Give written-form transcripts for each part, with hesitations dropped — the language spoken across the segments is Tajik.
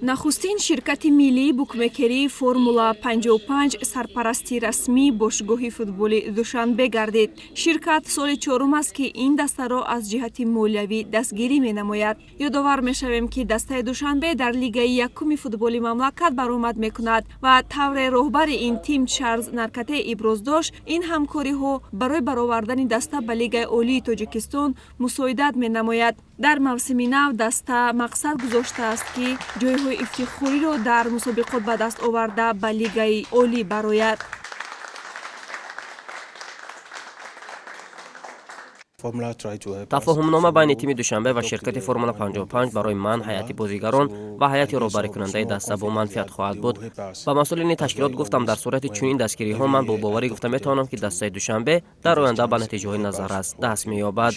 Нахустин ширкати миллии букмекерии Формула 55 сарпарасти расмии бошгоҳи футболи Душанбе гардид. Ширкат соли чорум аст, ки ин дастаро аз ҷиҳати молиявӣ дастгирӣ менамояд. Ёдовар мешавем, ки дастаи Душанбе дар лигаи якуми футболи мамлакат баромад мекунад ва тавре роҳбари ин тим Чарлз Наркате иброз дошт, ин ҳамкориҳо барои баровардани даста ба Лигаи олии Тоҷикистон мусоидат менамояд. Дар мавсими нав даста мақсад гузоштааст, ки ҷойҳои ифтихориро дар мусобиқот ба даст оварда, ба Лигаи олӣ барояд. Тафоҳумнома байни тими Душанбе ва ширкати Формула 55 барои ман, ҳайати бозигарон ва ҳайати роҳбарикунандаи даста бо манфиат хоҳад буд. Ба масъулини ташкилот гуфтам, дар сурати чунин дастгириҳо ман бо боварӣ гуфта метавонам, ки дастаи Душанбе дар оянда ба натиҷаҳои назаррас даст меёбад.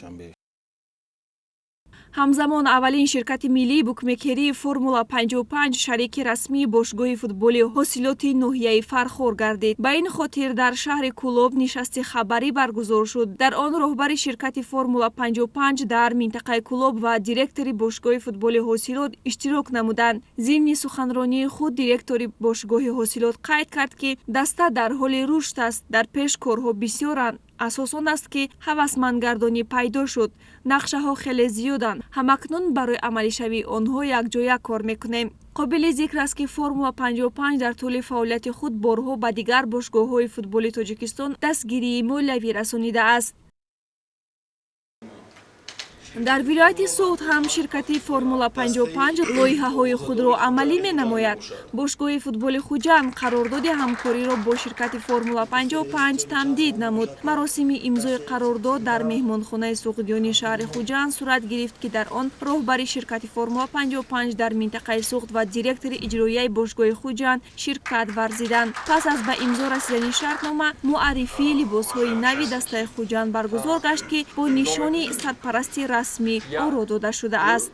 Ҳамзамон аввалин ширкати миллии букмекерии Формула 55 шарики расмии бошгоҳи футболи Ҳосилоти ноҳияи Фархор гардид. Ба ин хотир дар шаҳри Кӯлоб нишасти хабарӣ баргузор шуд. Дар он роҳбари ширкати Формула 55 дар минтақаи Кӯлоб ва директори бошгоҳи футболи Ҳосилот иштирок намуданд. Зимни суханронии худ директори бошгоҳи Ҳосилот қайд кард, ки даста дар ҳоли рушд аст, дар пеш корҳо бисёранд. Асос он аст, ки ҳавасмандгардонӣ пайдо шуд. Нақшаҳо хеле зиёданд, ҳамакнун барои амалишавии онҳо якҷоя кор мекунем. Қобили зикр аст, ки Формула 55 дар тӯли фаъолияти худ борҳо ба дигар бошгоҳҳои футболи Тоҷикистон дастгирии молиявӣ расонидааст. Дар вилояти Суғд ҳам ширкати Формула 55 лоиҳаҳои худро амалӣ менамояд. Бошгоҳи футболи Хуҷанд қарордоди ҳамкориро бо ширкати Формула 55 тамдид намуд. Маросими имзои қарордод дар меҳмонхонаи Суғдиёни шаҳри Хуҷанд сурат гирифт, ки дар он роҳбари ширкати Формула 55 дар минтақаи Суғд ва директори иҷроияи бошгоҳи Хуҷанд ширкат варзиданд. Пас аз ба имзо расидани шартнома муаррифии либосҳои нави дастаи Хуҷанд баргузор гашт, ки бо нишони сарпарасти расмӣ оро дода шудааст.